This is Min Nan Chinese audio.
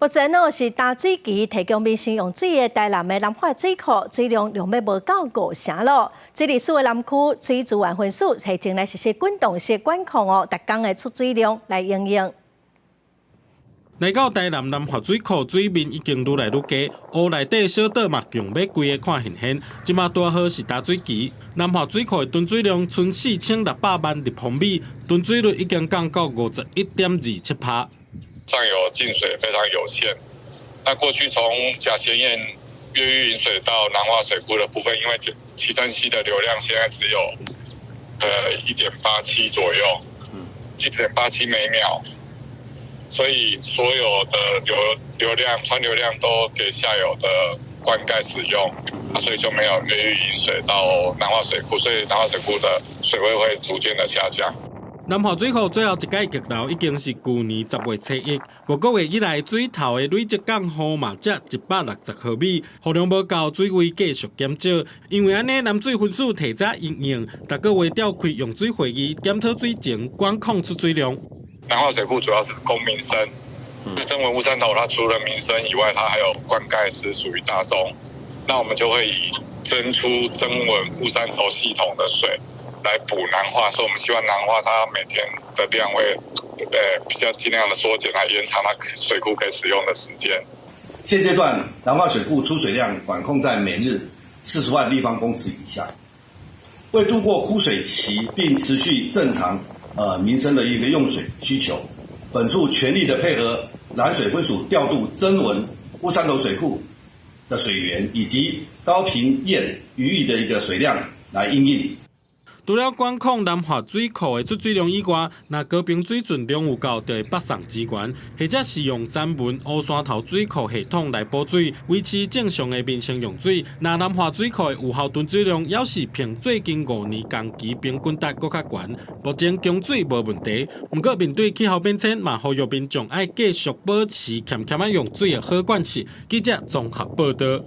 目前哦是焦水期提供民生用水的台南的南化水庫水量量欲無夠五成咯。水利署的南區水資源分署提前來實施滾動式管控哦，逐工的出水量來應用。來到台南南化水庫水面已經愈來愈低，湖內底小島嘛強欲規个看現現。這馬拄好是焦水期，南化水庫的囤水量賰4600萬立方米，囤水率已經降到51.27%。上游進水非常有限，那過去從甲仙堰越域引水到南化水庫的部分，因為旗山溪的流量現在只有1.87左右，1.87每秒，所以所有的流量川流量都給下游的灌溉使用，啊，所以就沒有越域引水到南化水庫，所以南化水庫的水位會逐漸的下降。南化水庫最後一擺激流已經是舊年10月初一，5個月以來水頭的累積降雨嘛才160毫米，雨量無夠，水位繼續減少。因為按呢，南水分署提早因應，逐個月召開用水會議，檢討水情，管控出水量。南化水庫主要是供民生，曾文烏山頭它除了民生以外，它還有灌溉是屬於大宗，那我們就會以增出曾文烏山頭系統的水來補南化，所以我們希望南化它每天的量會，比較盡量的縮減，來延長它水庫可以使用的時間。現階段南化水庫出水量管控在每日40萬立方公尺以下，為度過枯水期並持續正常民生的一個用水需求，本處全力的配合南水分署調度曾文烏山頭水庫的水源以及高屏堰餘裕的一個水量來因應。除了管控南化水庫的出水量以外，若高屏水準量有夠，就會北送支援，或者是用曾文烏山頭水庫系統來補水，維持正常的民生用水。若南化水庫的有效囤水量，猶是憑最近5年同期平均值閣較懸，目前供水無問題。毋過面對氣候變遷，嘛呼籲民眾愛繼續保持儉儉仔用水的好慣勢。記者綜合報導。